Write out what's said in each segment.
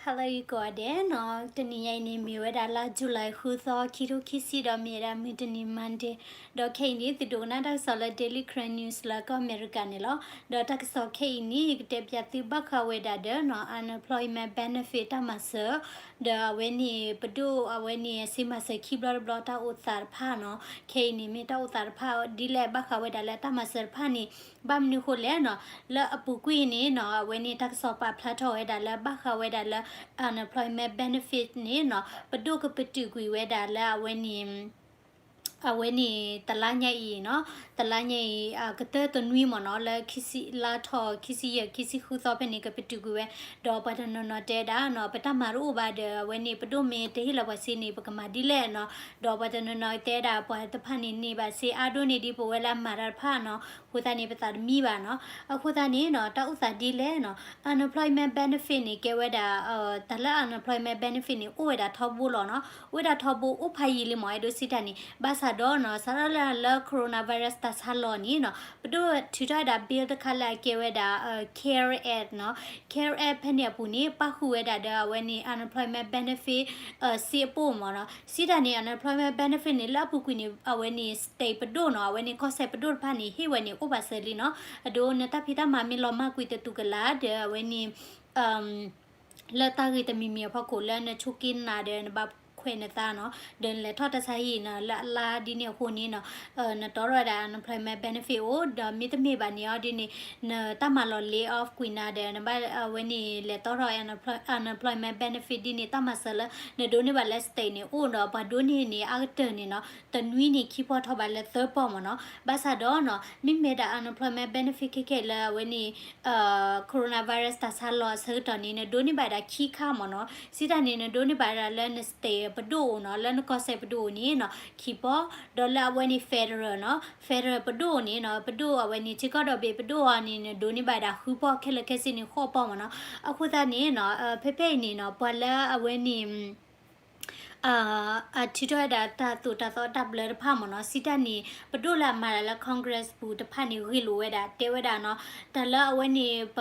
Hello ယကိးဂၤဒဲးနီၤ, တနံၤညါအံၤန့ၣ် မ့ၢ်ဝဲဒၣ်လါ July ဃုသီ ခံထိခံဆံ ဒီးမ့ၢ်ဝဲဒၣ်မုၢ်တနံၤ Monday, ဒီးခဲအံၤန့ၣ် သုဒိကနၣ်တၢ်ကစီၣ်လၢ Daily Karen News လၢကီၢ်အမဲရကၤန့ၣ်လီၤ. ဒီးတၢ်ကစီၣ်ခဲအံၤန့ၣ် ယကတဲပၠးသုဘၣ်ဃးဝဲဒၣ်ဒီးနီၤ unemployment benefit တၢ်မၤစၢၤ, ဒီးအဝဲန့ၣ် ပဒိၣ်အဝဲန့ၣ် စ့မၤစၢၤခံဘျီတဘျီတၢ်အိၣ်သးတဖၣ်နီၤ, ခဲအံၤန့ၣ် မ့ၢ်တၢ်အိၣ်သးတဖၣ်ဒ်လဲၣ် ဘၣ်ဃးဝဲဒၣ်လၢတၢ်မၤစၢၤတဖၣ်န့ၣ် ဘၣ်မနုၤဃိလဲၣ်နီၤ, လၢအပူၤကွံာ်န့ၣ်နီၤ အဝဲန့ၣ် တၢ်ကစီၣ်ပာ်ဖျါထီၣ်ဝဲဒၣ်လၢ ဘၣ်ဃးဝဲဒၣ်လၢ unemployment benefit န့ၣ်နီၤ ပဒိၣ်ကပတုာ်ကွံာ်ဝဲဒၣ်လၢအဝဲန့ၣ် အဝဲန့ၣ် တလါညါအံၤနီၤ, တလါညါအံၤ ကတၢၢ်တနွံမ့ၢ်နီၤ, လၢခံဆံ လါထီၣ်ခံဆံယဲၢ် ခံဆံဃုသီဖဲန့ၣ် ကပတုာ်ကွံာ်ဝဲ, ဒီးပှၤတနီၤနီၤတဲဒၣ်နီၤ ပတၢ်မၤတအိၣ်ဘၣ်ဒီး အဝဲန့ၣ် ပဒိၣ်မ့ၢ်တဟ့ၣ်လီၤပှၤစ့န့ၣ် ပကမၤဒ်လဲၣ်နီၤ, ဒီးပှၤတနီၤနီၤတဲဒၣ် ပှၤတဖၣ်န့ၣ် န့ၢ်ဘၣ်စ့အါဒိၣ်န့ၢ်ဒ်ပဝဲလၢအမၤတၢ်တဖၣ်နီၤ, အဃိသတးန့ၣ် ပသးတမံဘၣ်နီၤ, အဃိသတးန့ၣ်နီၤ တၢ်အိၣ်သးဒ်လဲၣ်နီၤ, unemployment benefit န့ၣ် ကဲဝဲဒၣ် တၢ်လၢ unemployment benefit န့ၣ် အိၣ်ဝဲဒၣ်ထီဘိလီၤနီၤ, အိၣ်ဝဲဒၣ်ထီဘိအိၣ်ဖးယံာ်လံမ့ၢ် အဲၣ်ဒိးစံးတၢ်န့ၣ်, ဘၣ်ဆၣ်ဒီးနီၤ စးထီၣ်လၢ coronavirus တၢ်ဆါလီၤန့ၣ်နီၤ ပဒိၣ်ထုးထီၣ်ဝဲဒၣ် bill တခါလၢအကဲဝဲဒၣ် care act နီၤ, care act ဖဲန့ၣ်အပူၤန့ၣ် ပၣ်ဃုာ်ဝဲဒၣ်ဒီးအဝဲန့ၣ် unemployment benefit စ့အပိၢ်မ့ၢ်နီၤ, စံးတၢ်န့ၣ် unemployment benefit န့ၣ် လၢအပူၤကွံာ်န့ၣ် အဝဲန့ၣ် state ပဒိၣ်နီၤ, အဝဲန့ၣ် ကီၢ်စဲၣ်ပဒိၣ်တဖၣ်န့ၣ် ဟ့ၣ်ဝဲန့ၣ်အိၣ်ဘၣ်စၢၤလံနီၤ, အဒိ နတၢ်ဖံးတၢ်မၤမ့ၢ်လီၤမၢ်ကွံာ်တတူၢ်ကလာ်ဒီး အဝဲန့ၣ် လၢတၢ်ဂ့ၢ်တမံၤမံၤအဖီခိၣ် လၢနဆိးက့နၤဒီး နဘၣ်ခွဲးနသးနီၤ, ဒီးနလဲၤထီၣ်တၢ်ဆါဟံၣ်နီၤ လၢအလါဒ်န့ၣ်အဃိန့ၣ်နီၤ, နတီထီၣ်ဝဲဒၣ် unemployment benefit အိၣ်, ဒီးမ့တမ့ၢ်ဘၣ်န့ၣ်အီၤဒ်န့ၣ် နတၢ်မၤလီၤ lay off ကွံာ်နၤဒီး နဘၣ်အဝဲန့ၣ် လဲၤတီထီၣ် unemployment benefit ဒ်န့ၣ် တၢ်မၤစၢၤလၢ နဒိးန့ၢ်ဘၣ်လၢ state န့ၣ်အိၣ်ဒီး ပှၤဒိးန့ၢ်န့ၣ် အါကတၢၢ်န့ၣ်နီၤ တနွံန့ၣ် ခံပီၢ်ထီၣ်ဘၣ်လၢသၢပီၢ်မ့ၢ်နီၤ, ဘၣ်ဆၣ်ဒီးနီၤ မ့မ့ၢ်ဒၣ် unemployment benefit ခဲခဲလၢအဝဲန့ၣ် coronavirus တၢ်ဆါလီၤအဆၢကတီၢ်န့ၣ် နဒိးန့ၢ်ဘၣ်ဒၣ်ခံခါမ့ၢ်နီၤ, စံးတၢ်န့ၣ် နဒိးန့ၢ်ဘၣ်ဒၣ်လၢန state ပဒိၣ်အိၣ်နီၤ, လၢနကီၢ်စဲၣ်ပဒိၣ်အိၣ်န့ၣ်နီၤ ခံပီၢ်, ဒီးလၢအဝဲန့ၣ် federal နီၤ, federal ပဒိၣ်အိၣ်န့ၣ်နီၤ, ပဒိၣ်အဝဲန့ၣ် ထံကီၢ်ဒီဘ့ၣ်ပဒိၣ်အီၤန့ၣ် နဒိးန့ၢ်ဘၣ်ဒၣ်ဃုပီၢ်, ခဲလၢာ်ခဲဆ့န့ၣ် ဃိးပီၢ်မ့ၢ်နီၤ, အဃိသတးန့ၣ်နီၤ ဖဲဖဲအံၤန့ၣ်နီၤ ပှၤလၢအဝဲန့ၣ် အထုးထီၣ်ဝဲဒၣ်တၢ်သိၣ်တၢ်သီတၢ်ဘျၢတဖၣ်မ့ၢ်နီၤ, စံးတၢ်န့ၣ် ပဒိၣ်လၢအမၤတၢ်လၢ Congress ပူၤတဖၣ်န့ၣ် ဂ့ၢ်လိာ်ဝဲဒၣ် တဲဝဲဒၣ်နီၤ, တၢ်လၢအဝဲန့ၣ် ပ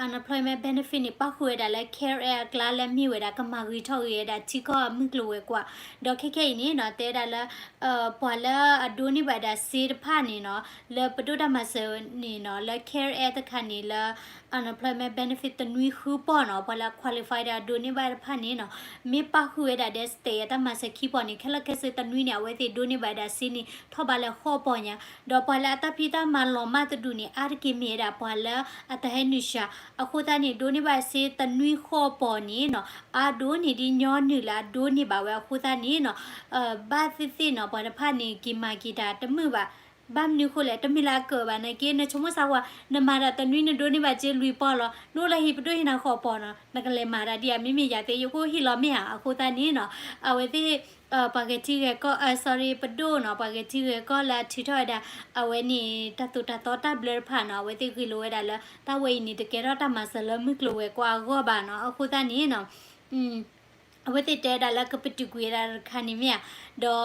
unemployment benefit န့ၣ် ပၣ်ဃုာ်ဝဲဒၣ်လၢ care act အကျါလၢအမ့ၢ်ဝဲဒၣ် ကမၤဂ့ၤထီၣ်ဂ့ၤဝဲဒၣ်ထံကီၢ်မုၢ်ကျိၤဝဲၤကွာ်, ဒီးခဲခဲအံၤန့ၣ်နီၤ တဲဝဲဒၣ်လၢ ပှၤလၢအဒိးန့ၢ်ဘၣ်ဒၣ်စ့တဖၣ်န့ၣ်နီၤ, လၢပဒိၣ်တၢ်မၤစၢၤန့ၣ်နီၤ, လၢ care act တခါန့ၣ်လၢ unemployment benefit တနွံဃုပီၢ်နီၤ, ပှၤလၢအ qualify ဒီးအဒိးန့ၢ်ဘၣ်တဖၣ်န့ၣ်နီၤ, မ့ၢ်ပၣ်ဃုာ်ဝဲဒၣ်ဒီး state အတၢ်မၤစၢၤခံပီၢ်န့ၣ် ခဲလၢာ်ခဲဆ့တနွံန့ၣ် အဝဲသ့ၣ်ဒိးန့ၢ်ဘၣ်ဒၣ်စ့န့ၣ် ထီၣ်ဘးလၢဃိးပီၢ်ညါ, ဒီးပှၤလၢအတၢ်ဖံးတၢ်မၤလီၤမၢ်တဒူၣ်န့ၣ် အါတက့ၢ်မ့ၢ်ဝဲဒၣ်ပှၤလၢအတဟဲနုာ်စှၤ, အဃိသတးန့ၣ် ဒိးန့ၢ်ဘၣ်စ့တနွံဃိးပီၢ်န့ၣ်နီၤ, အါဒိၣ်န့ၢ်ဒ်ညီနုၢ်လၢအဒိးန့ၢ်ဘၣ်ဝဲအဃိသတးန့ၣ်နီၤ, ဘၣ်သ့ၣ်သ့ၣ်နီၤ ပှၤတဖၣ်န့ၣ် က့ၤမၤက့ၤတၢ်တမုာ်ဘၣ်, ဘၣ်မနုၤဃိလဲၣ် တမ့ၢ်လၢအကၢၣ်ဘၣ်နာ်က့ နဆိကမိၣ်စၢ်ဝဲ နမၤတၢ်တနွံနဒိးန့ၢ်ဘၣ်စ့လွံၢ်ပီၢ်လီၤ, နအိၣ်လၢဟံၣ်ပဒိၣ်ဟံၣ်နၤဃိးပီၢ်နီၤ, နကလဲၤမၤတၢ်ဒ်အမ့မ့ၢ်ယၤသ့ ယကအိၣ်ဟံၣ်လီၤမ့ၢ်ဧါ, အဃိသတးန့ၣ်နီၤ, အဝဲသ့ၣ် ပှၤဂဲၤထံဂဲၤကီၢ် sorry ပဒိၣ်နီၤ, ပှၤဂဲၤထံဂဲၤကီၢ်လၢအထုးထီၣ်ဝဲဒၣ် အဝဲန့ၣ် တၢ်သိၣ်တၢ်သီတၢ်ဘျၢတဖၣ်နီၤ, အဝဲသ့ၣ်ဂ့ၢ်လိာ်ဝဲဒၣ်လၢ တၢ်ဝဲအံၤန့ၣ်တကဲထီၣ်တၢ်မၤစၢၤလၢမုၢ်ကျိၤဝဲၤကွာ်အဂီၢ်ဘၣ်နီၤ, အဃိသတးန့ၣ်နီၤ အဝဲသ့ၣ်တဲဝဲဒၣ်လၢကပတုာ်ကွံာ်ဝဲဒၣ်တခါန့ၣ်မ့ၢ်ဧါ,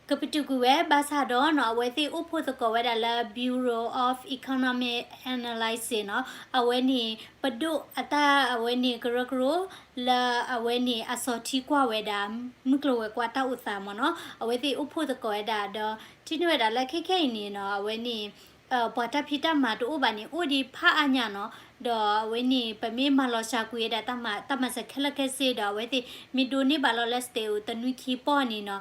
ဒီး ကပတုာ်ကွံာ်ဝဲဘၣ်ဆၣ်ဒီးနီၤ, အဝဲသ့ၣ်အိၣ်ဖှိၣ်သကိးဝဲဒၣ်လၢ Bureau of Economic Analysis နီၤ, အဝဲန့ၣ် ပဒိၣ်အတၢ်အဝဲန့ၣ်ကရၢကရိ လၢအဝဲန့ၣ်အစီၤထံကွၢ်ဝဲဒၣ် မုၢ်ကျိၤဝဲၤကွာ်တၢ်အိၣ်သးမ့ၢ်နီၤ, အဝဲသ့ၣ်အိၣ်ဖှိၣ်သကိးဝဲဒၣ်ဒီး ထံၣ်န့ၢ်ဝဲဒၣ်လၢခဲခဲအံၤန့ၣ်နီၤ, အဝဲန့ၣ် ပှၤတၢ်ဖံးတၢ်မၤတအိၣ်ဘၣ်န့ၣ် အိၣ်ဒံးဖးအါညါနီၤ, ဒီးအဝဲန့ၣ် ပမ့ၢ်မၤလီၤစှၤကွံာ်ဝဲဒၣ်တၢ်မၤစၢၤခဲလၢာ်ခဲဆ့ဒီး အဝဲသ့ၣ်မ့ၢ်ဒိးန့ၢ်ဘၣ်လီၤလၢ state တနွံခံပီၢ်န့ၣ်နီၤ,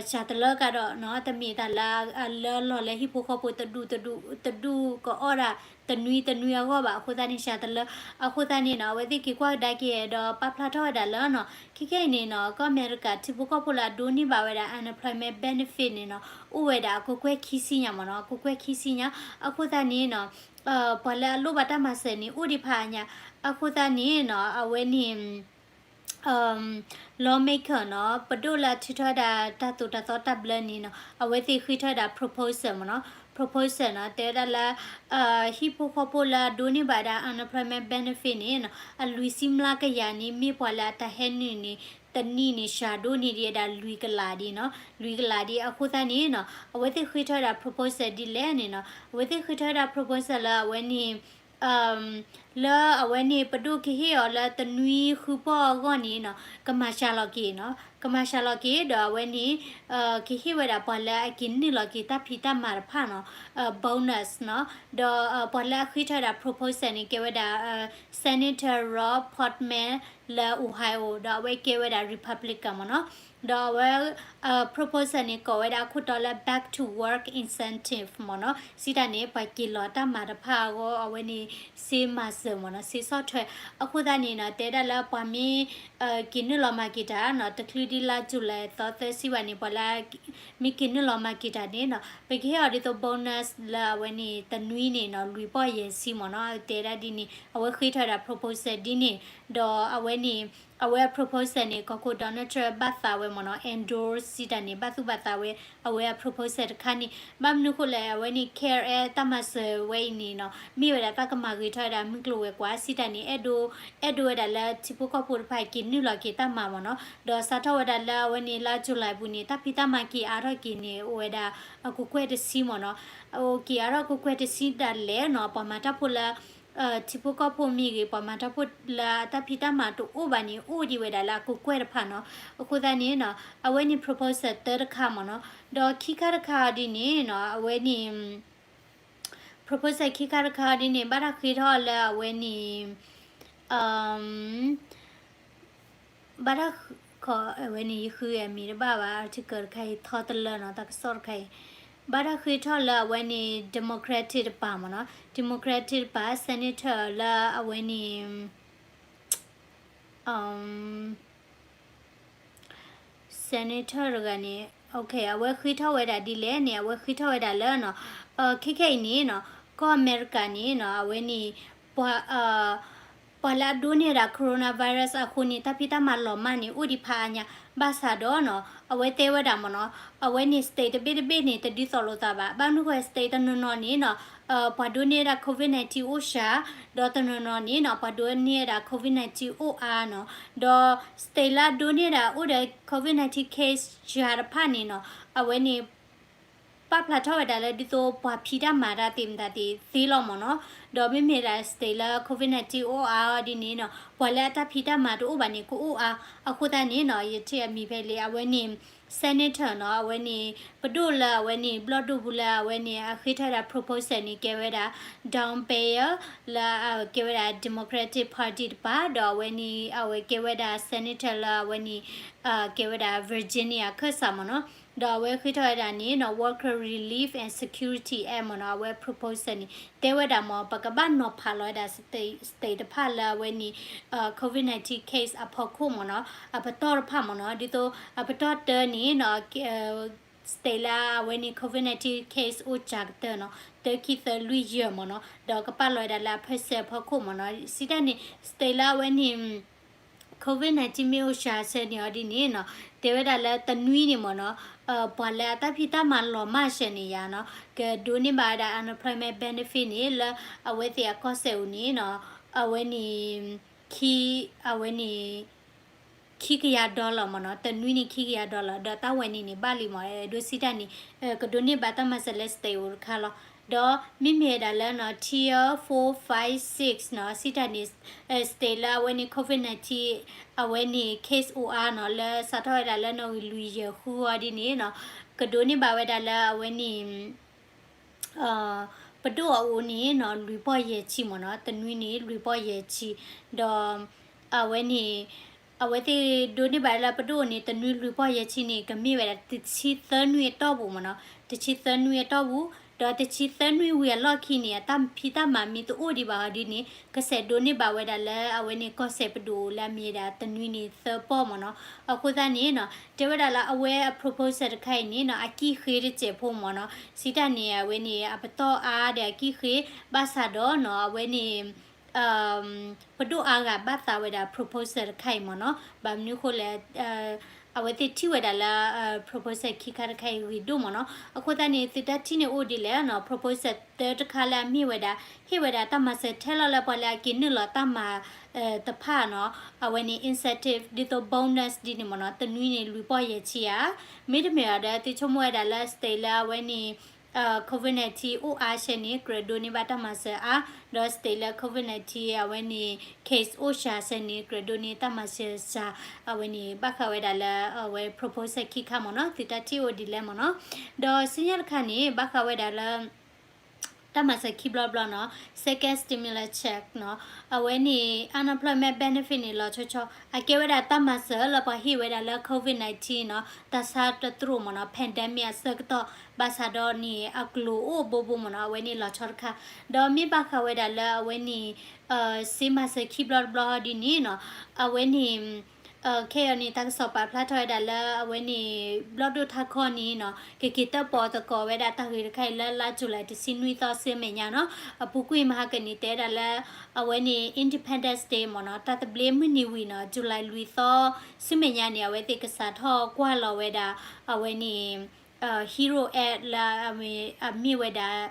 စှၤတလၢကဒီးနီၤ, တမ့ၢ်တၢ်လၢအလၢလီၤလၢဟံၣ်ဖိဃီဖိတဒူၣ်တဒူၣ် တဒူၣ်ကအီၣ်ဒၣ်တနွံတနွံအဂီၢ်ဘၣ်, အဃိသတးန့ၣ် စှၤတလၢ, အဃိသတးန့ၣ်နီၤ, အဝဲသ့ၣ်က့ၤကွၢ်ကဒါက့ၤဒီးပာ်ဖျါထီၣ်ဝဲဒၣ်လၢနီၤ, ခဲခဲအံၤန့ၣ်နီၤ, ကီၢ်အမဲရကၤထံဖိကီၢ်ဖိလၢအဒိးန့ၢ်ဘၣ်ဝဲဒၣ် unemployment benefit န့ၣ်နီၤ, အိၣ်ဝဲဒၣ်အကကွဲၢ်ခံဆံညါမ့ၢ်နီၤ, အကကွဲၢ်ခံဆံညါ, အဃိသတးန့ၣ်နီၤ, ပှၤလၢအလိၣ်ဘၣ်တၢ်မၤစၢၤန့ၣ် အိၣ်ဒံးဖးအါညါ, အဃိသတးန့ၣ်နီၤ, အဝဲန့ၣ် lawmaker နီၤ, ပဒိၣ်လၢအထုးထီၣ်ဝဲဒၣ်တၢ်သိၣ်တၢ်သီတၢ်ဘျၢန့ၣ်နီၤ, အဝဲသ့ၣ်ဃ့ထီၣ်ဝဲဒၣ် proposal မ့ၢ်နီၤ, proposal နီၤ, တဲဝဲဒၣ်လၢ ဟံၣ်ဖိဃီဖိလၢအဒိးန့ၢ်ဘၣ်ဝဲဒၣ် unemployment benefit န့ၣ်နီၤ, အလွံၢ်ဆံမျးကယၤန့ၣ် မ့ၢ်ပှၤလၢအတၢ်ဟဲနုာ်န့ၣ် တနံၣ်န့ၣ် စှၤဒိၣ်န့ၢ်ဒံးဝဲဒၣ်လွံၢ်ကလးဒံးနီၤ, လွံၢ်ကလးဒံး, အဃိသတးန့ၣ်နီၤ, အဝဲသ့ၣ်ဃ့ထီၣ်ဝဲဒၣ် proposal ဒ်လဲၣ်န့ၣ်နီၤ, အဝဲသ့ၣ်ဃ့ထီၣ်ဝဲဒၣ် proposal လၢအဝဲန့ၣ် လၢ လၢအဝဲန့ၣ် ပဒိၣ်ကဟ့ၣ်အီၤလၢတနွံဃုပီၢ်အဂီၢ်န့ၣ်နီၤ ကမၤစှၤလီၤက့ၤနီၤ, ကမၤစှၤလီၤက့ၤ ဒီးအဝဲန့ၣ် ကဟ့ၣ်ဝဲဒၣ်ပှၤလၢအက့ၤနုာ်လီၤက့ၤတၢ်ဖံးတၢ်မၤတဖၣ်နီၤ bonus နီၤ, ဒီးပှၤလၢအဃ့ထီၣ်ဝဲဒၣ် proposal န့ၣ် ကဲဝဲဒၣ် Senator Rob Portman လၢ Ohio ဒီးအဝဲကဲဝဲဒၣ် Republican မ့ၢ်နီၤ, ဒီးအဝဲ proposal န့ၣ် ကိးဝဲဒၣ်အခိၣ်တီလၢ Back to Work Incentive မ့ၢ်နီၤ, စံးတၢ်န့ၣ် ပှၤက့ၤလီၤတၢ်မၤတဖၣ်အဂီၢ် အဝဲန့ၣ် စ့မၤစၢၤမ့ၢ်နီၤ စ့ဆီၣ်ထွဲ, အဃိသတးန့ၣ်နီၤ တဲဒၣ်လၢပှၤမ့ၢ် က့ၤနုာ်လီၤမၤက့ၤတၢ်နီၤ တချုးဒ်လါ July သီသၢဆံဘၣ်န့ၣ် ပှၤလၢ မ့ၢ်က့ၤနုာ်လီၤမၤက့ၤတၢ်န့ၣ်နီၤ ပကဟ့ၣ်အီၤဒ်သိး bonus လၢအဝဲန့ၣ် တနွံန့ၣ်နီၤ လွံၢ်ပီၢ်ယဲၢ်ဆံမ့ၢ်နီၤ တဲဒၣ်ဒ်န့ၣ် အဝဲဃ့ထီၣ်ဝဲဒၣ် proposal ဒ်န့ၣ်, ဒီးအဝဲန့ၣ် အဝဲအ proposal န့ၣ် ကီၢ်ခိၣ် Donald Trump ဘၣ်သးဝဲမ့ၢ်နီၤ endorse စံးတၢ်န့ၣ် ဘၣ်သူၣ်ဘၣ်သးဝဲ အဝဲအ proposal တခါန့ၣ် ဘၣ်မနုၤဃိလဲၣ် အဝဲန့ၣ် care တၢ်မၤစၢၤဝဲအံၤန့ၣ်နီၤ မ့ၢ်ဝဲဒၣ်တၢ်ကမၤဂ့ၤထီၣ်ဝဲဒၣ်မုၢ်ကျိၤဝဲၤကွာ် စံးတၢ်န့ၣ် အဲၣ်ဒိး အဲၣ်ဒိးဝဲဒၣ်လၢထံဖိကီၢ်ဖိတဖၣ်က့ၤနုာ်လီၤက့ၤတၢ်မၤမ့ၢ်နီၤ, ဒီးစးထီၣ်ဝဲဒၣ်လၢအဝဲန့ၣ်လါ July ပူၤန့ၣ် တၢ်ဖံးတၢ်မၤက့ၤအါထီၣ်က့ၤန့ၣ် အိၣ်ဝဲဒၣ်အကကွဲၢ်တဆံမ့ၢ်နီၤ, အိၣ်က့ၤအါထီၣ်ကကွဲၢ်တဆံဒၣ်လဲာ်နီၤ ပှၤမၤတၢ်ဖိလၢ ထံဖိကီၢ်ဖိမ့ၢ်ဂ့ၤ ပှၤမၤတၢ်ဖိလၢတၢ်ဖံးတၢ်မၤတအိၣ်ဘၣ်န့ၣ် အိၣ်ဒံးဝဲဒၣ်လၢအကကွဲၢ်တဖၣ်နီၤ, အဃိသတးန့ၣ်နီၤ အဝဲန့ၣ် proposal တၢတခါမ့ၢ်နီၤ, ဒီးခံခါတခါအီၤဒ်န့ၣ်နီၤ အဝဲန့ၣ် proposal ခံခါတခါအီၤဒ်န့ၣ် ဘၣ်တၢ်ဃ့ထီၣ်လၢအဝဲန့ၣ် ဘၣ်တၢ်ဃ့ အဝဲန့ၣ် ယဃုအမံၤတဘၣ်ဘၣ် article တခါအံၤ ထီတလၢနီၤ တၢ်ကစီၣ်တခါအံၤ ဘၣ်တၢ်ဃ့ထီၣ်လၢအဝဲန့ၣ် Democratic တပၤမ့ၢ်နီၤ Democratic တပၤ Senator လၢအဝဲန့ၣ် Senator တဂၤန့ၣ် အဝဲဃ့ထီၣ်ဝဲဒၣ်ဒ်လဲၣ်န့ၣ် အဝဲဃ့ထီၣ်ဝဲဒၣ်လၢနီၤ ခဲခဲအံၤန့ၣ်နီၤ ကီၢ်အမဲရကၤန့ၣ်နီၤ အဝဲန့ၣ် ပှၤ ပှၤလၢအဒိးန့ၢ်ဝဲဒၣ် coronavirus အဃိန့ၣ် တၢ်ဖံးတၢ်မၤလီၤမၢ်န့ၣ် အိၣ်ဒံးဖးအါညါ ဘၣ်ဆၣ်ဒီးနီၤ အဝဲတဲဝဲဒၣ်မ့ၢ်နီၤ အဝဲန့ၣ် state တဘ့ၣ်တဘ့ၣ်န့ၣ် တဒ်သိးလိာ်သးဘၣ် ဘၣ်မနုၤဃိ state တနီၤနီၤန့ၣ်နီၤ ပှၤဒိးန့ၢ်ဝဲဒၣ် COVID nineteen အိၣ်စှၤ ဒီးတနီၤနီၤန့ၣ်နီၤ ပှၤဒိးန့ၢ်ဝဲဒၣ် COVID nineteen အိၣ်အါနီၤ ဒီး state လၢအဒိးန့ၢ်ဝဲဒၣ်အိၣ်ဒီး COVID nineteen case စှၤတဖၣ်န့ၣ်နီၤ အဝဲန့ၣ် ပာ်ဖျါထီၣ်ဝဲဒၣ်လၢဒ်သိးပှၤဖံးတၢ်မၤတၢ်သ့ၣ်မတၤသ့ၣ်သ့လီၤမ့ၢ်နီၤ, ဒီးမ့မ့ၢ်ဒၣ် state လၢ COVID nineteen အိၣ်အါအီၤဒ်န့ၣ်နီၤ ပှၤလၢအတၢ်ဖံးတၢ်မၤတအိၣ်ဘၣ်န့ၣ် ကအိၣ်အါ, အဃိသတးန့ၣ်နီၤ ယထံၣ်အမံၤဖဲလံ အဝဲန့ၣ် senator နီၤ အဝဲန့ၣ် ပဒိၣ်လၢအဝဲန့ၣ် ဘျီၣ်ဒိၣ်ပူၤလၢအဝဲန့ၣ် အဃ့ထီၣ်ဝဲဒၣ် proposal န့ၣ် ကဲဝဲဒၣ် Don Beyer လၢအကဲဝဲဒၣ် Democratic Party တပၤ ဒီးအဝဲန့ၣ် အဝဲကဲဝဲဒၣ် senator လၢအဝဲန့ၣ် ကဲဝဲဒၣ် Virginia ခၢၣ်စးမ့ၢ်နီၤ, ဒီးအဝဲဃ့ထီၣ်ဝဲဒၣ်န့ၣ်နီၤ Worker Relief and Security Act မ့ၢ်နီၤ, အဝဲ proposal န့ၣ် တဲဝဲဒၣ်မ့ၢ် ပကဘၣ်နီၤဖးလီၤဝဲဒၣ် state တဖၣ်လၢအဝဲန့ၣ် COVID nineteen case အဖီခိၣ်မ့ၢ်နီၤ, အပတီၢ်တဖၣ်မ့ၢ်နီၤ, ဒ်သိးအပတီၢ်တၢန့ၣ်နီၤ state လၢအဝဲန့ၣ် COVID nineteen case အိၣ်စှၤကတၢၢ်နီၤ, တၢ ခံ သၢ လွံၢ် ယဲၢ်မ့ၢ်နီၤ, ဒီးကပာ်လီၤဝဲဒၣ်လၢအဖၢဆဲးအဖီခိၣ်မ့ၢ်နီၤ, စံးတၢ်န့ၣ် state လၢအဝဲန့ၣ် COVID nineteen မ့ၢ်အိၣ်စှၤဆၢန့ၣ်အီၤဒ်န့ၣ်နီၤ, တဲဝဲဒၣ်လၢတနွံန့ၣ်မ့ၢ်နီၤ, ပှၤလၢအတၢ်ဖံးတၢ်မၤလီၤမၢ်ဆၢန့ၣ်ယါနီၤ, ကဒိးန့ၢ်ဘၣ်ဝဲဒၣ် unemployment benefit န့ၣ် လၢအဝဲသ့ၣ်အကီၢ်စဲၣ်ဧိၤန့ၣ်နီၤ, အဝဲန့ၣ် ခံ အဝဲန့ၣ် ခံကယၤ dollar မ့ၢ်နီၤ, တနွံန့ၣ် ခံကယၤ dollar ဒီးတၢ်ဝဲန့ၣ်န့ၣ် ဘၣ်လံမ့ၢ် ဒိးစံးတၢ်န့ၣ် ကဒိးန့ၢ်ဘၣ်တၢ်မၤစၢၤလၢ state ဧိၤတခါလီၤ. ဒီးမ့မ့ၢ်ဝဲဒၣ်လၢနီၤ tier four, five, six နီၤ, စံးတၢ်န့ၣ် state လၢအဝဲန့ၣ် COVID nineteen အဝဲန့ၣ် case အိၣ်အါနီၤ လၢစးထီၣ်ဝဲဒၣ်လၢနီၣ်ဂံၢ်လွံၢ်ယဲၢ်ဃုအီၤဒ်န့ၣ်နီၤ, ကဒိးန့ၢ်ဘၣ်ဝဲဒၣ်လၢအဝဲန့ၣ် ပဒိၣ်အအိၣ်န့ၣ်နီၤ လွံၢ်ပီၢ်ယဲၢ်ဆံမ့ၢ်နီၤ, တနွံန့ၣ် လွံၢ်ပီၢ်ယဲၢ်ဆံ, ဒီး အဝဲန့ၣ် အဝဲသ့ၣ်ဒိးန့ၢ်ဘၣ်လၢပဒိၣ်အအိၣ်န့ၣ် တနွံလွံၢ်ပီၢ်ယဲၢ်ဆံန့ၣ် ကမ့ၢ်ဝဲဒၣ်တဆံသၢနွံအတီၢ်ပူၤမ့ၢ်နီၤ, တဆံသၢနွံအတီၢ်ပူၤ, ဒီးတဆံသၢနွံဝံၤအလီၢ်ခံန့ၣ် အတၢ်ဖံးတၢ်မၤမ့ၢ်တအိၣ်ဒံးဘၣ်အီၤဒ်န့ၣ် ကဆဲးဒိးန့ၢ်ဘၣ်ဝဲဒၣ်လၢအဝဲန့ၣ်ကီၢ်စဲၣ်ပဒိၣ်လၢအမ့ၢ်ဝဲဒၣ်တနွံန့ၣ်သၢပီၢ်မ့ၢ်နီၤ, အဃိသတးန့ၣ်နီၤ တဲဝဲဒၣ်လၢအဝဲအ proposal တခါအံၤန့ၣ်နီၤ အကံၣ်ဃ့တစဲးဖိမ့ၢ်နီၤ, စံးတၢ်န့ၣ် အဝဲန့ၣ် အပတီၢ်အါဒီးအကံၣ်ဃ့ ဘၣ်ဆၣ်ဒီးနီၤ အဝဲန့ၣ် ပဒိၣ်အါဂၤဘၣ်သးဝဲဒၣ် proposal တခါအံၤမ့ၢ်နီၤ, ဘၣ်မနုၤဃိလဲၣ် အဝဲသ့ၣ်ထံၣ်ဝဲဒၣ်လၢ proposal ခံခါတခါအံၤဂ့ၤဒိၣ်မ့ၢ်နီၤ, အဃိသတးန့ၣ် သုတၢ်ထံၣ်န့ၣ်အိၣ်ဒ်လဲၣ်နီၤ, proposal တၢတခါလၢအမ့ၢ်ဝဲဒၣ် ဟ့ၣ်ဝဲဒၣ်တၢ်မၤစၢၤထဲလီၤလၢပှၤလၢအက့ၤနုာ်လီၤတၢ်မၤ တဖၣ်နီၤ, အဝဲန့ၣ် incentive ဒ်သိး bonus ဒ်န့ၣ်မ့ၢ်နီၤ, တနွံန့ၣ် လွံၢ်ပီၢ်ယဲၢ်ဆံဧါ, မ့တမ့ၢ်ဒီး သုဆိကမိၣ်ဝဲဒၣ်လၢ state လၢအဝဲန့ၣ် COVID nineteen အိၣ်အါစဲန့ၣ် ကြၢးဒိးန့ၢ်ဘၣ်တၢ်မၤစၢၤအါ, ဒီး state လၢ COVID nineteen အဝဲန့ၣ် case အိၣ်စှၤစဲန့ၣ် ကြၢးဒိးန့ၢ်တၢ်မၤစၢၤစှၤ, အဝဲန့ၣ် ဘၣ်ဃးဝဲဒၣ်လၢ အဝဲ proposal ခံခါမ့ၢ်နီၤ, သုတၢ်ထံၣ်အိၣ်ဒ်လဲၣ်မ့ၢ်နီၤ. ဒီးဆူညါတခါန့ၣ် ဘၣ်ဃးဝဲဒၣ်လၢ တၢ်မၤစၢၤခံဘျီတဘျီနီၤ, second stimulus check နီၤ, အဝဲန့ၣ် unemployment benefit န့ၣ် လီၤဆီဆီ အကဲဝဲဒၣ်တၢ်မၤစၢၤလၢပှၤဟ့ၣ်ဝဲဒၣ်လၢ COVID nineteen နီၤ, တၢ်ဆါတတြိာ်မ့ၢ်နီၤ, pandemic အဆၢကတီၢ်, ဘၣ်ဆၣ်ဒီးန့ၣ် အကျိၤအိၣ်ဘိဘိမ့ၢ်နီၤ, အဝဲန့ၣ်လီၤဆီတခါ, ဒီးမ့ၢ်ဘၣ်ဃးဝဲဒၣ်လၢအဝဲန့ၣ် စ့မၤစၢၤခံဘျီတဘျီဒ်န့ၣ်နီၤ, အဝဲန့ၣ် ခဲအံၤန့ၣ် တၢ်ကစီၣ်ပာ်ဖျါထီၣ်ဝဲဒၣ်လၢအဝဲန့ၣ် ဘျီၣ်ဒိၣ်ထးခီန့ၣ်နီၤ, ကက့ၤတၢၣ်ပီၣ်သကိးဝဲဒၣ်တၢ်ဂ့ၢ်တခါအံၤလၢလါ July တဆံနွံသီဆူမဲာ်ညါနီၤ, အပူၤကွံာ်မဟါကန့ၣ် တဲဝဲဒၣ်လၢ အဝဲန့ၣ် Independence Day မ့ၢ်နီၤ, တၢ်သဘျ့မုၢ်နံၤဝံၤနီၤ, July လွံၢ်သီ ဆူမဲာ်ညါန့ၣ် အဝဲသ့ၣ်ကစးထီၣ်ကွၢ်လီၤဝဲဒၣ် အဝဲန့ၣ် Hero Act လၢအမ့ၢ်ဝဲဒၣ်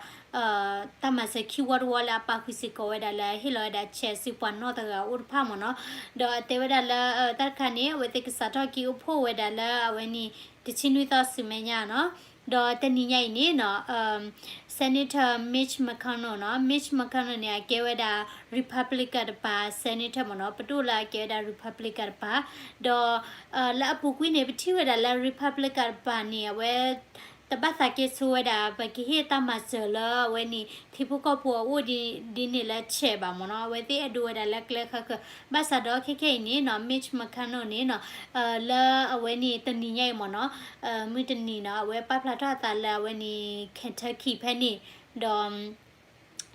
တၢ်မၤစၢၤခံဝီတဝီလၢအပာ်ဃုာ်စ့ၢ်ကီးဝဲဒၣ်လၢဟ့ၣ်လီၤဝဲဒၣ် check ဆူပှၤနီၢ်သဂၤအိၣ်တဖၣ်မ့ၢ်နီၤ, ဒီးတဲဝဲဒၣ်လၢ တၢ်တခါန့ၣ် အဝဲသ့ၣ်ကစးထီၣ်က့ၤအိၣ်ဖှိၣ်ဝဲဒၣ်လၢအဝဲန့ၣ် တဆံနွံသီဆူမဲာ်ညါနီၤ, ဒီးတနံၤညါအံၤန့ၣ်နီၤ Senator Mitch McConnell နီၤ, Mitch McConnell န့ၣ် အကဲဝဲဒၣ် Republican တပၤ Senator မ့ၢ်နီၤ, ပဒိၣ်လၢအကဲဝဲဒၣ် Republican တပၤ, ဒီး လၢအပူၤကွံာ်န့ၣ် ပထံၣ်ဝဲဒၣ်လၢ Republican တပၤန့ၣ် အဝဲ တဘၣ်သးကဲဆိဝဲဒၣ် ပကဟ့ၣ်တၢ်မၤစၢၤလၢအဝဲန့ၣ် ထံဖိကီၢ်ဖိအအိၣ်ဒ်န့ၣ်လၢ check ဘၣ်မ့ၢ်နီၤ, အဝဲသ့ၣ်အဲၣ်ဒိးဝဲဒၣ်လၢကျဲဃၣ်ဃၢၤ, ဘၣ်ဆၣ်ဒီးခဲခဲအံၤန့ၣ်နီၤ Mitch McConnell န့ၣ်နီၤ လၢအဝဲန့ၣ်တနံၤညါအံၤမ့ၢ်နီၤ, မုၢ်တနံၤနီၤ အဝဲပာ်ဖျါထီၣ်အသးလၢအဝဲန့ၣ် Kentucky ဖဲန့ၣ်, ဒီး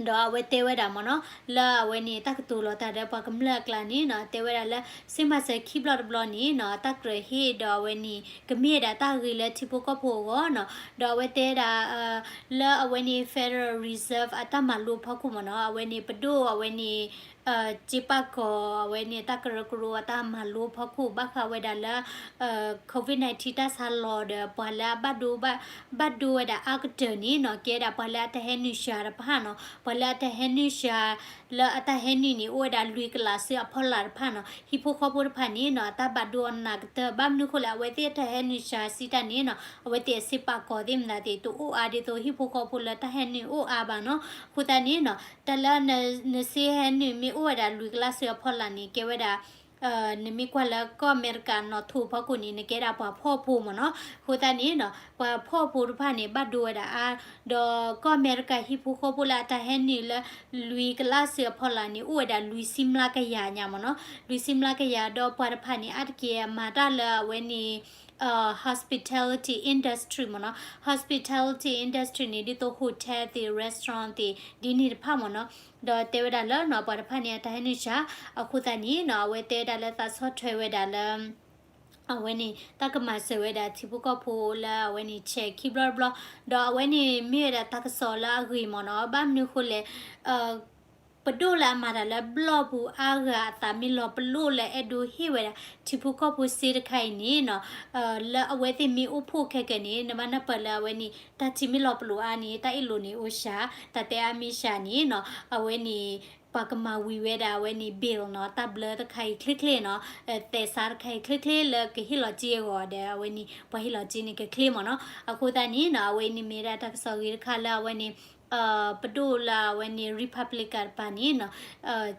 ဒီးအဝဲတဲဝဲဒၣ်မ့ၢ်နီၤ လၢအဝဲန့ၣ် တၢ်ကတိၤလီၤတၢ်ဒီးပှၤကမျၢၢ်အကျါန့ၣ်နီၤ တဲဝဲဒၣ်လၢ စ့မၤစၢၤခံဘျီတဘျီန့ၣ်နီၤ တၢ်ကြၢးဟ့ၣ်ဒီးအဝဲန့ၣ် ကမ့ၢ်ဝဲဒၣ်တၢ်ဂ့ၤလၢထံဖိကီၢ်ဖိအဂီၢ်နီၤ ဒီးအဝဲတဲဒၣ် လၢအဝဲန့ၣ် Federal Reserve အတၢ်မၤလိအဖီခိၣ်မ့ၢ်နီၤ အဝဲန့ၣ် ပဒိၣ်အဝဲန့ၣ် စ့ပာ်ကီၤအဝဲန့ၣ် တၢ်ကရၢကရိအတၢ်မၤလိအဖီခိၣ် ဘၣ်ဃးဝဲဒၣ်လၢ COVID nineteen တၢ်ဆါလီၤဒီး ပှၤလၢအဘၣ်ဒိ ဘၣ်ဒိဝဲဒၣ်အါကတၢၢ်န့ၣ်နီၤ ကဲဒၣ်ပှၤလၢအတဟဲနုာ်စှၤတဖၣ်နီၤ ပှၤလၢအတဟဲနုာ်စှၤ လၢအတၢ်ဟဲနုာ်န့ၣ် အိၣ်ဝဲဒၣ်လွံၢ်ကလးဆူအဖီလာ်တဖၣ်နီၤ ဟံၣ်ဖိဃီဖိတဖၣ်န့ၣ်နီၤ အတၢ်ဘၣ်ဒိအနးကတၢၢ် ဘၣ်မနုၤဃိလဲၣ် အဝဲသ့ၣ်အတဟဲနုာ်စှၤစံးတၢ်န့ၣ်နီၤ အဝဲသ့ၣ်အစ့ပာ်ကီၤသ့ၣ်မတၤသ့ၣ် တအိၣ်အါဒ်သိးဟံၣ်ဖိဃီဖိလၢတၢ်ဟဲနုာ်အိၣ်အါဘၣ်နီၤ အဃိသတးန့ၣ်နီၤ တၢ်လၢနစ့ဟဲနုာ်မ့ၢ်အိၣ်ဝဲဒၣ်လွံၢ်ကလးဆူအဖီလာ်န့ၣ် ကဲဝဲဒၣ် နမ့ၢ်ကွၢ်လၢကီၢ်အမဲရကၤနီၣ်ထိးဖီခိၣ်န့ၣ် နကဲဒၣ်ပှၤဖှီၣ်ဖိမ့ၢ်နီၤ အဃိသတးန့ၣ်နီၤ ပှၤဖှီၣ်ဖိတဖၣ်န့ၣ် ဘၣ်ဒိဝဲဒၣ်အါ ဒီးကီၢ်အမဲရကၤဟံၣ်ဖိဃီဖိလၢအတၢ်ဟဲနုာ်လၢ လွံၢ်ကလးဆူအဖီလာ်န့ၣ် အိၣ်ဝဲဒၣ်လွံၢ်ဆံမျးကယၤညါမ့ၢ်နီၤ လွံၢ်ဆံမျးကယၤ ဒီးပှၤတဖၣ်န့ၣ် အါတက့ၢ်မၤတၢ်လၢအဝဲန့ၣ် hospitality industry မ့ၢ်နီၤ hospitality industry န့ၣ် ဒ်သိး hotel သ့ၣ် restaurant သ့ၣ် ဒ်န့ၣ်တဖၣ်မ့ၢ်နီၤ ဒီးတဲဝဲဒၣ်လၢနီၤ ပှၤတဖၣ်န့ၣ် အတၢ်ဟဲနုာ်စှၤ အဃိသတးန့ၣ်နီၤ အဝဲတဲဝဲဒၣ်လၢသးဆီၣ်ထွဲဝဲဒၣ်လၢ အဝဲန့ၣ် တၢ်ကမၤစၢၤဝဲဒၣ်ထံဖိကီၢ်ဖိလၢအဝဲန့ၣ် check ခံဘျီတဘျီ ဒီးအဝဲန့ၣ်မ့ၢ်ဝဲဒၣ်တၢ်ကစီၣ်လၢအဂ့ၤမ့ၢ်နီၤ ဘၣ်မနုၤဃိလဲၣ် ပဒိၣ်လၢအမၤတၢ်လၢဘျီၣ်ပူၤအါဂၤအသးမ့ၢ်လီၤပလိာ်လၢအဲၣ်ဒိးဟ့ၣ်ဝဲဒၣ် ထံဖိကီၢ်ဖိစ့တခါအံၤန့ၣ်နီၤ လၢအဝဲသ့ၣ်မ့ၢ်အိၣ်ဖှိၣ်ခဲကနံၣ်န့ၣ် နဘၣ်နၢ်ပၢၢ်လၢအဝဲန့ၣ် တၢ်ထံမ့ၢ်လီၤပလိာ်အါန့ၣ် တၢ်အ့ၣ်လိာ်န့ၣ်အိၣ်စှၤ တၢ်တဲအါမ့ၢ်စှၤန့ၣ်နီၤ အဝဲန့ၣ် ပှၤကမၤဝံၤဝဲဒၣ်အဝဲန့ၣ် bill နီၤ တၢ်ဘျၢတခါအံၤချ့ချ့နီၤ သဲးစးတခါအံၤချ့ချ့လၢ ကဟ့ၣ်လီၤစ့အဂီၢ်ဒီး အဝဲန့ၣ် ပှၤဟ့ၣ်လီၤစ့န့ၣ်ကချ့မ့ၢ်နီၤ အဃိသတးန့ၣ်နီၤ အဝဲအံၤန့ၣ်မ့ၢ်ဒၣ်တၢ်ကစီၣ်ဂ့ၤတခါလၢအဝဲန့ၣ် ပဒိၣ်လၢအဝဲန့ၣ် Republican တပၤန့ၣ်နီၤ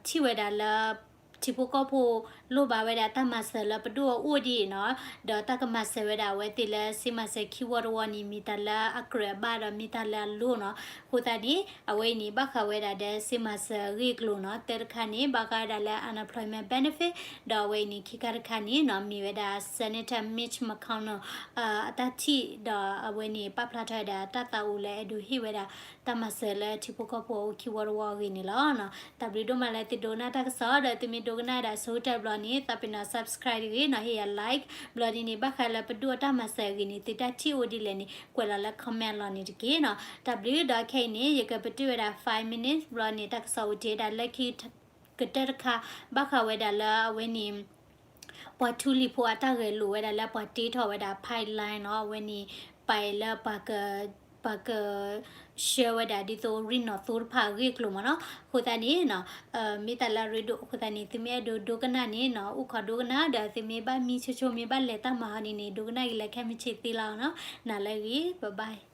ထံၣ်ဝဲဒၣ်လၢ ထံဖိကီၢ်ဖိလိၣ်ဘၣ်ဝဲဒၣ်တၢ်မၤစၢၤလၢပဒိၣ်အအိၣ်ဒ်အံၤနီၤ ဒီးတၢ်ကမၤစၢၤဝဲဒၣ်အဝဲသ့ၣ်လၢစ့မၤစၢၤခံဝီတဝီန့ၣ် မ့ၢ်တၢ်လၢအကြၢးအဘၣ်ဒီးမ့ၢ်တၢ်လၢအလိၤနီၤ အဃိသတးန့ၣ် အဝဲအံၤန့ၣ် ဘၣ်ဃးဝဲဒၣ်ဒီးစ့မၤစၢၤအဂ့ၢ်အကျိၤနီၤ တၢတခါန့ၣ် ဘၣ်ဃးဝဲဒၣ်လၢ unemployment benefit ဒီးအဝဲအံၤန့ၣ် ခံခါတခါန့ၣ်နီၤ မ့ၢ်ဝဲဒၣ် Senator Mitch McConnell အတၢ်ထံၣ်ဒီးအဝဲန့ၣ် ပာ်ဖျါထီၣ်ဝဲဒၣ်တၢ်သးအိၣ်လၢအဲၣ်ဒိးဟ့ၣ်ဝဲဒၣ် တၢ်မၤစၢၤလၢထံဖိကီၢ်ဖိအအိၣ်ခံဝီတဝီအဂ့ၢ်န့ၣ်လီၤ. တၢ်ဘျုးဒိၣ်မးလၢသုဒိကနၣ်တၢ်ကစီၣ်ဒီး သုမ့ၢ်ဒိကနၣ်ဒၣ်ဆိကတၢၢ်ဘျီန့ၣ် သးပ့ၤနီၣ် subscribe တဂ့ၤနီၤ ဟ့ၣ်ယၤ like ဘျီဒ်န့ၣ် ဘၣ်ဃးလၢပဒိၣ်အတၢ်မၤစၢၤအဂ့ၢ်န့ၣ် သုတၢ်ထံၣ်အိၣ်ဒ်လဲၣ်န့ၣ် ကွဲးလီၤလၢ comment လီၤန့ၣ်တက့ၢ်နီၤ. တၢ်ဘျုးဒီးခဲအံၤန့ၣ် ယကပတုာ်ဝဲဒၣ် five minutes ဘျီန့ၣ် တၢ်ကစီၣ်အိၣ်တ့ၢ်ဝဲဒၣ်လၢခံ ကတၢၢ်တခါ ဘၣ်ဃးဝဲဒၣ်လၢအဝဲန့ၣ် ပှၤထူလံၤဖိအတၢ်ဂဲၤလိာ်ဝဲဒၣ်လၢပှၤတ့ထီၣ်ဝဲဒၣ် pipeline နီၤ အဝဲန့ၣ် ပလၢ ပှၤကဆှၢဝဲဒၣ်ဒ်သိးရ့ၣ်နီၣ်သိတဖၣ်အဂ့ၢ်အကျိၤမ့ၢ်နီၤ. အဃိသတးန့ၣ်နီၤ မ့ၢ်တၢ်လၢအရ့ဒိၣ်အဃိသတးန့ၣ် သုမ့ၢ်အဲၣ်ဒိးဒိကနၣ်န့ၣ်နီၤ အိၣ်ခိးဒိကနၣ်ဒီး သုမ့ၢ်ဘၣ်မံဆိဆိမ့ၢ်ဘၣ်လဲၤတၢ်မၤဟီန့ၣ်န့ၣ် ဒိကနၣ်က့ၤလၢခဲမုၢ်ဆ့ၣ်သ့လီၤနီၤ. နၤလၢအဂ့ၤ bye bye.